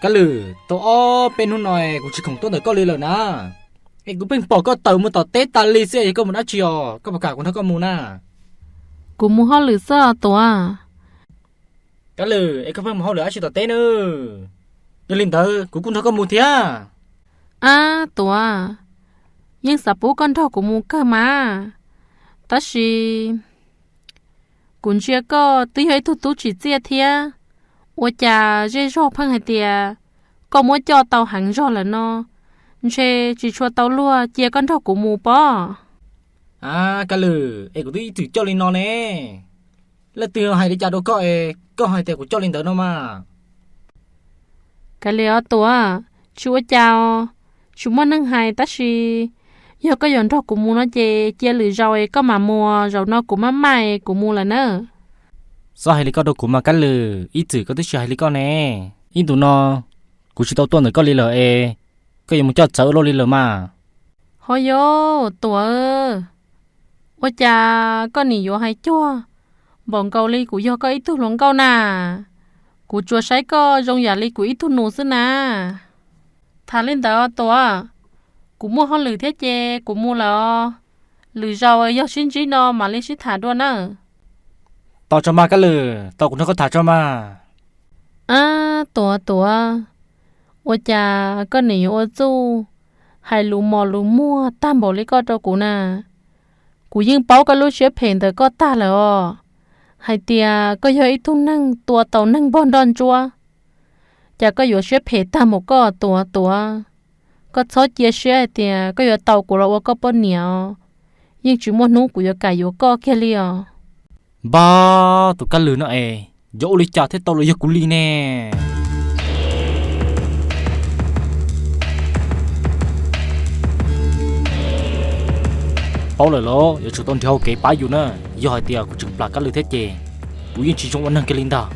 Kab Lwm, tau ob peb hnub no kuv tsis khoom tuaj ntawm koj li lawm na. Es kuv pheej pom koj tawm mus tom teb tas li xwb, es koj mus dab tsi os? Koj puas kam kuv nrog koj mus na? Kuv mus hauj lwm xwb os Tuav. Kab Lwm, es koj pheej mus hauj lwm dab tsi tom teb na? Yog li ntawd kuv kuj nrog koj mus thiab. Ab Tuav, yeej xav pub koj nrog kuv mus kawg mas, tab sis kuv ntsia koj twb yog ib tug tub tsim txiaj thiab, ua cas zej zog pheej hais tias koj muab coj tau heev zog lawm no, ntshe tsis tshua tau luag cia koj nrog kuv mus pob. Ab Kab Lwm, es kuv twb ib txwm coj li no ne. Leej twg hais li cas rau koj es koj hais tias kuv coj li ntawd no mas? Kav liam os Tuav, tsis ua cas os, tsis muaj neeg hais tab sis yog koj yuav nrog kuv mus no ces cia lwm zaus es koj mam mus, zaum no kuv maj maj kuv mus lawm na. Txhob hais li koj rau kuv mas Kab Lwm, ib txwm koj twb tsis hais li koj ne. Ib ntus no kuv tsis tau tuaj ntawm koj li lawm es koj yuav mus coj txawv luaj li lawm mas. Ho yog Tuav, ua cas koj nim yuav hais cuag npaum nkaus li kuv yog koj ib tug hluas nkauj na? Kuv tsuas saib koj zoo yam li kuv ib tug nus xwb na. Tham li ntawd Tuav, kuv muaj hauj lwm thiab ces kuv mus lawm os. Lwm zaus yog sib ntsib no mam li sib tham dua nawb. Tau tso mas Kab Lwm, tau kuv nrog koj tham tso mas. Ab Tuav Tuav, ua cas koj nim yuav ua txuj hais lus mos lus muag tag npaum li koj rau kuv na? Kuv yeej paub koj lub siab phem ntawm koj tag lawm os, hais tias koj yog ib tug neeg tua tau neeg npog nroj ntsuab, cas koj yuav siab phem tag npaum koj Tuav Tuav. Koj txhob cia siab hais tias koj yuav tau kuv los ua koj poj niam os, yeej tsis muaj hnub kuv yuav kam yuav koj kiag li os. Npab, tus Kab Lwm no es yuav ua li cas thiaj tau los yog kuv li ne? Paub lawm los yuav tsum tau nrhiav hau kev pab yus na. Yog hais tias kuv tseem plam Kab Lwm thiab ces kuv yeej tsis zoo ua neeg kiag li ntag.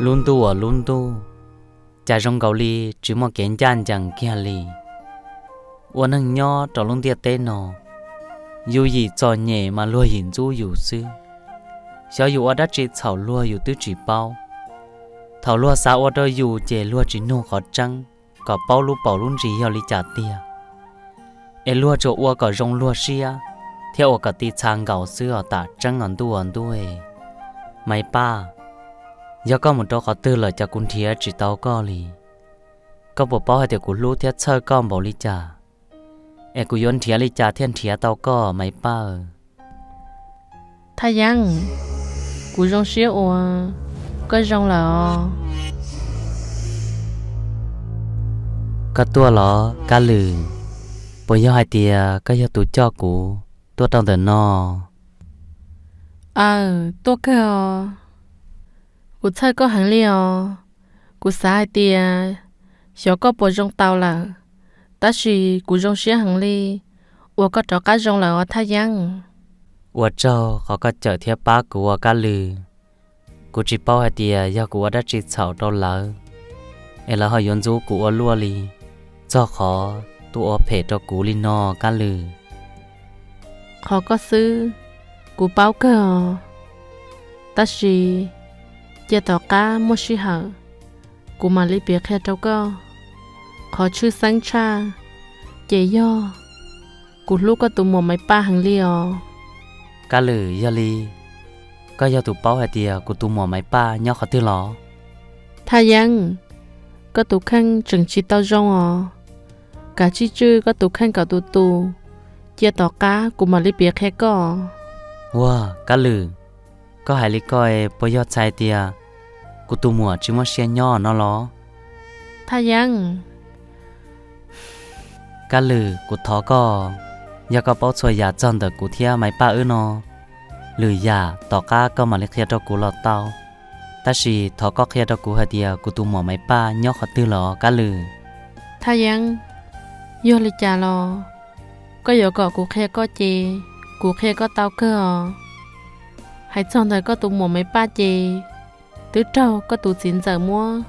Lub ntuj uas lub ntuj, cas zoo nkaus li tsis muaj kev ncaj ncees kiag li. Ua neeg nyob rau lub ntiaj teb no, yus yim txom nyem mas luag yim ntxub yus xwb. Xyov yus ua dab tsi txhaum luag yus twb tsis paub. Thaum luag xav ua rau yus ces luag tsis nug qhov tseeb kom paub lub paus lub ntsis yog li cas tiag, es luag tsuas ua kom zoo luag siab thiab ua kom ti txha nkaus xwb os. Tam tseeb os ntuj os ntuj. Maiv Paj, yog koj mus rau qhov twg lawm cas kuv nrhiav tsis tau koj li? Koj puas paub hais tias kuv hlub thiab txhawj koj npaum li cas, es kuv yuav nrhiav li cas thiaj nrhiav tau koj Maiv Paj? Thaj Yeeb, kuv zoo siab uas koj zoo lawm os. Koj tuaj los Kab Lwm? Puas yog hais tias koj yog tus coj kuv tuaj rau ntawm no? Aw, tuaj kawg os. Kuv txhawj koj heev li os. Kuv xav hais tias xyov koj puas zoo tau lawm, tab sis kuv zoo siab heev li uas koj rov qab zoo lawm os Thaj Yeeb. Ua tsaug qhov koj cawm thiab pab kuv ua Kab Lwm. Kuv tsis paub hais tias yog kuv ua dab tsi txhaum rau lawv, es lawv ho yuav ntxub kuv ua luaj li, txog qhov tuaj ua phem rau kuv li no Kab Lwm. Qhov koj xwb, kuv paub kawg os. Tab sis cia tom qab muaj sij hawm, kuv mam li piav qhia rau koj. Qhov tshwj xeeb tshaj ces yog kuv hlub koj tus muam Maiv Paj heev li os. Kab Lwm, yog li koj yog tus paub hais tias kuv tus muam Maiv Paj nyob qhov twg los? Thaj Yeeb, koj tus kheej tseem tsis tau zoo os. Kav tsij tswj koj tus kheej kom tus tus, cia tom qab kuv mam li piav qhia koj. Ua, Kab Lwm, koj hais li ko puas yog txhais tias kuv tus muam tsis muaj sia nyob no los? Thaj Yeeb, Kab Lwm, kuv thov koj, yog koj paub txhua yam txog ntawm kuv thiab Maiv Paj wb no, lwm yam tom qab koj mam li qhia rau kuv los tau. Tab sis thov koj qhia rau kuv hais tias kuv tus muam Maiv Paj nyob qhov twg los Kab Lwm. Thaj Yeeb, yog li cas los koj yuav kom kuv qhia koj ces kuv qhia koj tau kawg os. Hais txog ntawm koj tus muam Maiv Paj ces twb raug koj tus txiv ntxawm muab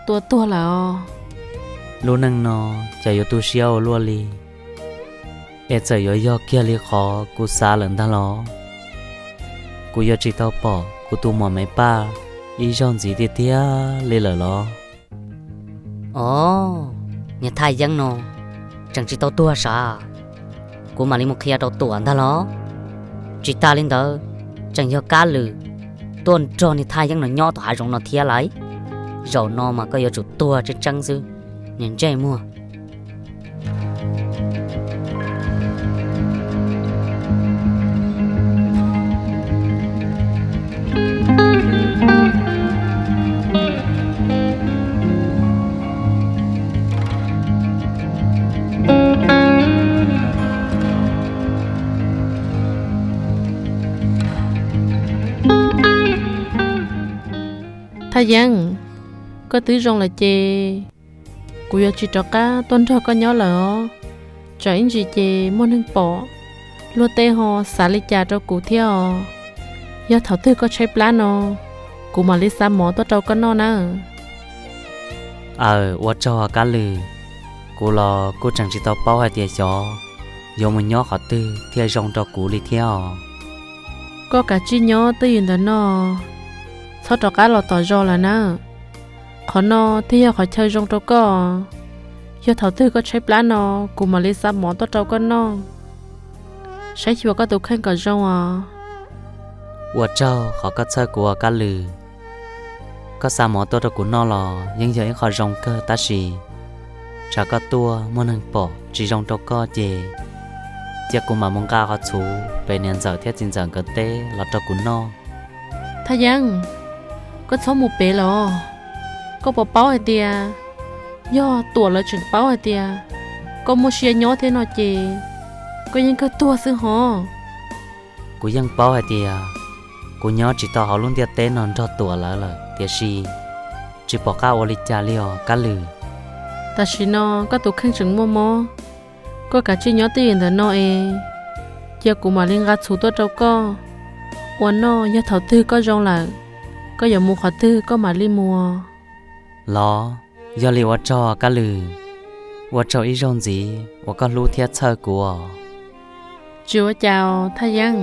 tua tuag lawm os. Lub neej no cas yuav tu siab ua luaj li, es txawm yuav yog kiag li qhov kuv xav lawm ntag los, kuv yuav tsis tau pom kuv tus muam Maiv Paj ib zaug ntxiv tiag tiag li lawm los. Os, niag Thaj Yeeb no tseem tsis tau tuag sav, kuv mam li mus qhia rau Tuam ntag los. Tsis tas li ntawd, tseem yog Kab Lwm tuaj nrog niag Thaj Yeeb no nyob tom hav zoov no thiab lauj. Zaum no mas koj yuav tsum tuag tseeb tseeb xwb, niag ntsej muag. Thaj Yeeb, koj twb zoo lawm ces kuv yuav tsis rov qab tuaj nrog koj nyob lawm os. Tsam ib ntsis ces muaj neeg pom, luag tej ho xav li cas rau kuv thiab os. Yog thaum twg koj tshaib plab no, kuv mam li xa mov tuaj rau koj noj nawb. Aws, ua tsaug Kab Lwm, kuv los kuj tseem tsis tau paub hais tias xyov yuav mus nyob qhov twg thiaj zoo rau kuv li thiab os. Koj kav tsij nyob twj ywm ntawm no, txhob rov qab los tom zos lawm nawb. Qhov no thiaj yog qhov chaw zoo rau koj. Yog thaum twg koj tshaib plab no, kuv mam li xa mov tuaj rau koj noj, saib xyuas koj tus kheej kom zoo os. Ua tsaug qhov koj txhawb kuv Kab Lwm. Koj xa mov tuaj rau kuv noj los yeej yog ib qho zoo kawg tab sis tsam koj tuaj muaj neeg pom tsis zoo rau koj ces cia kuv mam mus nqa qhov txhuv pem niam ntxawm thiab txiv ntxawm nkawd teb los rau kuv noj. Thaj Yeeb, koj txhob mus pem los. Koj puas paub hais tias yog Tuam lawv tseem paub hais tias koj muaj sia nyob thiab no ces koj yeej kawg tuag xwb hov. Kuv yeej paub hais tias kuv nyob tsis tau hauv lub ntiaj teb no nrog Tuam lawv lawm tiam sis tsis pom qab ua li cas li os Kab Lwm. Tam sim no koj tus kheej tseem muaj mob, koj kav tsij nyob twj ywm ntawm no es cia kuv mam li nqa txhuv tuaj rau koj ua noj, yog thaum twg koj zoo lawm, koj yuav mus qhov twg koj mam li mus. Los, yog li ua tsaug Kab Lwm, ua tsaug ib zaug ntxiv uas koj hlub thiab txhawj kuv os. Tsis ua cas Thaj Yeeb.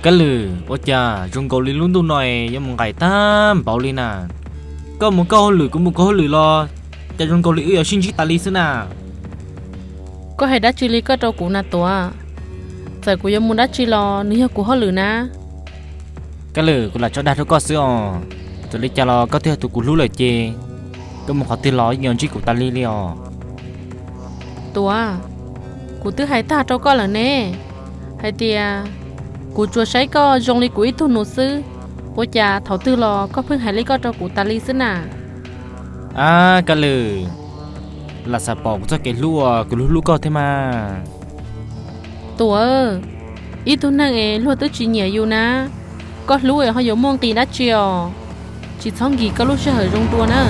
Kab Lwm, ua cas zoo nkaus li lub ntuj no es yuav mus nqaim tag npaum li na? Koj mus koj hauj lwm, kuv mus kuv hauj lwm los cas zoo nkaus li wb yuav sib ntsib tas li xwb na? Koj hais dab tsi li koj rau kuv na Tuam? Txawm kuv yuav mus dab tsi los nws yog kuv hauj lwm na. Kab Lwm, kuv lam tso dag rau koj xwb os. Txawm li cas los koj twb yog tus kuv hlub lawm ces koj mus qhov twg los yeej yuav ntsib kuv tas li li os. Tuam, kuv twb hais tag rau koj lawm ne, hais tias kuv tsuas saib koj zoo li kuv ib tug nus xwb, ua cas thaum twg los koj pheej hais li koj rau kuv tas li xwb na? Ab Kab Lwm, lam xav pom kuv txoj kev hlub uas kuv hlub hlub koj thiab mas. Tuam, ib tug neeg es luag twb tsis nyiam yus na, koj hlub es ho yuav muaj nqis dab tsi os? Tsis txhob nkis koj lub sij hawm zoo dua na.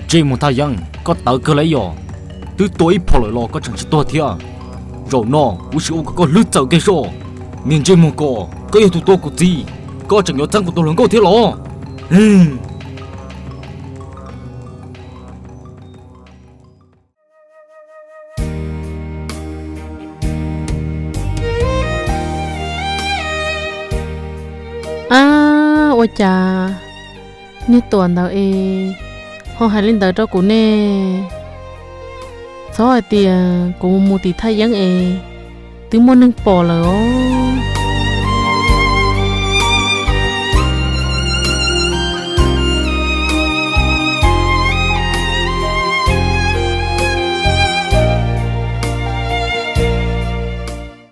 Ntsej muag Thaj Yeeb, koj tawv kawg lawm yog, twb tua ib phom lawm los koj tseem tsis tuag thiab. Zaum no kuv sim ua kom koj hlwb txawm kiag soj. Niag ntsej muag ko, koj yog tus tua kuv txiv, koj tseem yuav txeeb kuv tus hluas nkauj thiab los? Ua cas niag Tuam ntawd es ho hais li ntawd rau kuv ne? Txhob hais tias kuv mus mus tim Thaj Yeeb es twb muaj neeg pom lawm os.